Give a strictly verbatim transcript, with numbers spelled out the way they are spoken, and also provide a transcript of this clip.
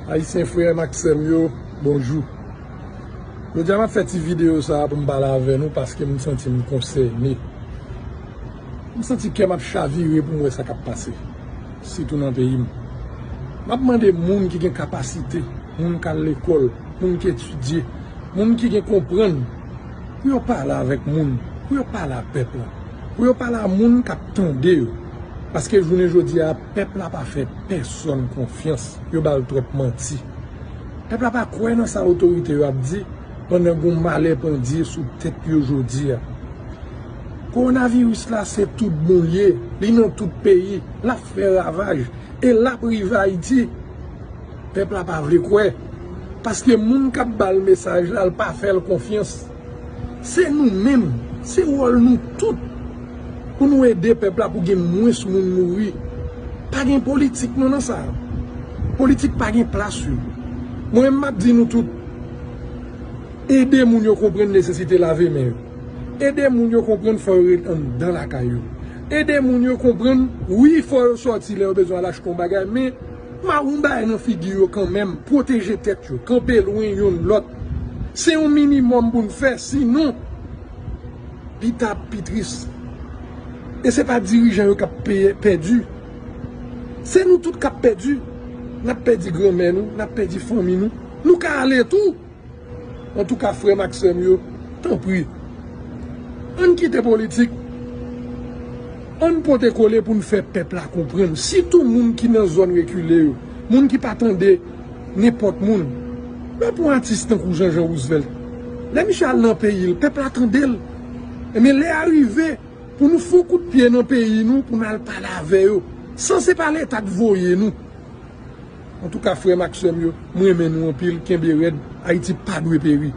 Ayisyen frè m ak sè m yo, bonjou. Jodi a m ap fè ti videyo sa a pou m pale avè nou paske m santi m konsène. M santi kè m ap chavire pou m wè sa k ap pase, sitou nan peyi m. M ap mande moun ki gen kapasite, moun k al lekòl, moun ki etidye, moun ki gen konprann, pou yo pale avèk moun, pou yo pale a pèp la, pou yo pale a moun k ap tande yo. Paske jounen jodi a, pèp la pa fè pèsonn konfyans, yo ba l twòp manti. Pèp la pa kwè nan sa otorite yo ap di, pandan gon malè pandye sou tèt yo jodi a. Kowonaviris la se tout bon l ye, li nan tout peyi, l ap fè ravaj, e l ap rive Ayiti. Pèp la pa vle kwè, paske moun k ap ba l mesaj la, l pa fè l konfyans. Se nou menm, se wòl nou tout pou nou ede pèp la pou gen mwens moun mouri. Pa gen politik non nan sa. Politik pa gen plas yo. Mwen menm m ap di nou tout, ede moun yo konprann nesesite lave men yo. Ede moun yo konprann fò yo ret anndan lakay yo. Ede moun yo konprann, wi, fò yo sòti lè yo bezwen al achte yon bagay, men mawon bagay nan figi yo kanmenm, pwoteje tèt yo, kanpe lwen youn lòt. Se yon minimòm pou n fè, sinon, pita ap pi tris. E se pa dirijan yo k ap peye, pèdi. Se nou tout k ap pèdi. N ap pèdi granmè nou, n ap pèdi fanmi nou. Nou ka ale tou. Antouka, frè m ak sè m yo, tanpri, ann kite politik. Ann pote kole pou n fè pèp la konprann, sitou moun ki nan zòn rekile yo, moun ki pa tande nenpòt moun. Lè w pran atis tankou Jean Jean Roosevelt, lè misye al nan peyi l, pèp la tande l. Ebyen, lè a rive pou nou fè yon kout pye nan peyi nou, pou n al pale avè yo, san se pa Leta k voye nou. Antouka, frè m ak sè m yo, m renmen nou anpil, kenbe rèd, Ayiti pa dwe peri.